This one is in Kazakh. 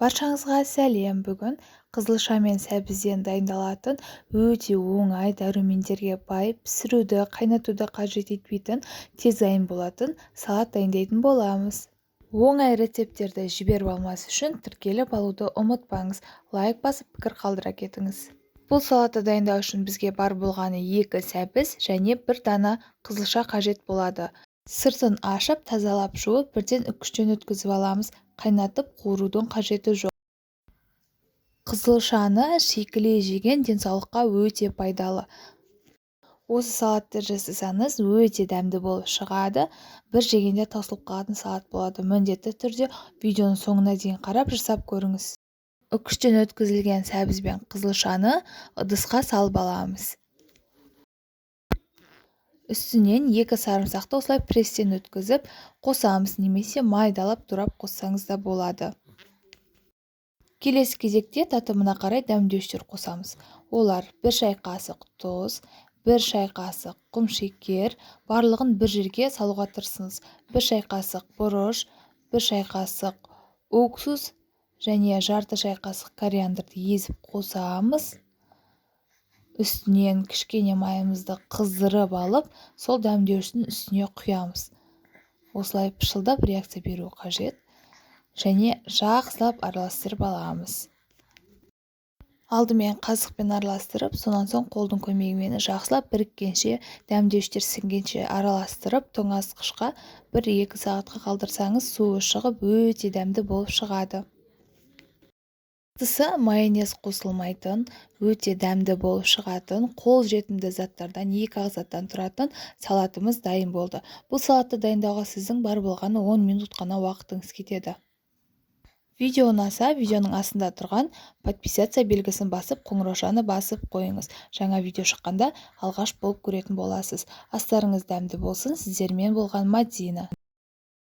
Баршаңызға сәлем! Бүгін қызылша мен сәбізден дайындалатын өте оңай, дәрумендерге бай, пісіруді, қайнатуды қажет етпейтін, тез дайын болатын салат дайындайтын боламыз. Оңай рецепттерді жіберіп алмас үшін тіркеліп алуды ұмытпаңыз, лайк басып, пікір қалдыра кетіңіз. Бұл салатты дайындау үшін бізге бар болғаны 2 сәбіз және 1 дана қызылша қажет болады. Сыртын ашып, тазалап жуып, бірден үккіштен өткізіп аламыз. Қайнатып қуырудың қажеті жоқ. Қызылшаны шикілей жеген денсаулыққа өте пайдалы. Осы салатты жасасаңыз, өте дәмді болып шығады. Бір жегенде таусылып қалатын салат болады. Міндетті түрде видеоның соңына дейін қарап, жасап көріңіз. Үккіштен өткізілген сәбіз бен қызылшаны ыдысқа салып аламыз. Үстінен 2 сарымсақты осылай пресстен өткізіп қосамыз немесе майдалап турап қоссаңыз да болады. Келесі кезекте татымына қарай дәмдеуіштер қосамыз. Олар: 1 шай қасық тұз, 1 шай қасық құмшекер, барлығын бір жерге салуға тырысыңыз. 1 шай қасық бұрыш, 1 шай қасық уксус және жарты шай қасық кориандрды езіп қосамыз. Үстінен кішкене майымызды қыздырып алып, сол дәмдеуіштің үстіне құямыз. Осылай пышылдап реакция беру қажет және жақсылап араластырып аламыз. Алдымен қасықпен араластырып, сонан соң қолдың көмегімен жақсылап біріккенше, дәмдеуіштер сіңгенше араластырып, тоңазытқышқа 1-2 сағатқа қалдырсаңыз, суы шығып, өте дәмді болып шығады. Мықтысы, майонез қосылмайтын, өте дәмді болып шығатын, қол жетімді заттардан, екі-ақ заттан тұратын салатымыз дайын болды. Бұл салатты дайындауға сіздің бар болғаны 10 минут қана уақытыңыз кетеді. Видео ұнаса, видеоның астында тұрған подписаться белгісін басып, қоңыраушаны басып қойыңыз. Жаңа видео шыққанда алғаш болып көретін боласыз. Астарыңыз дәмді болсын! Сіздермен болған Мадина.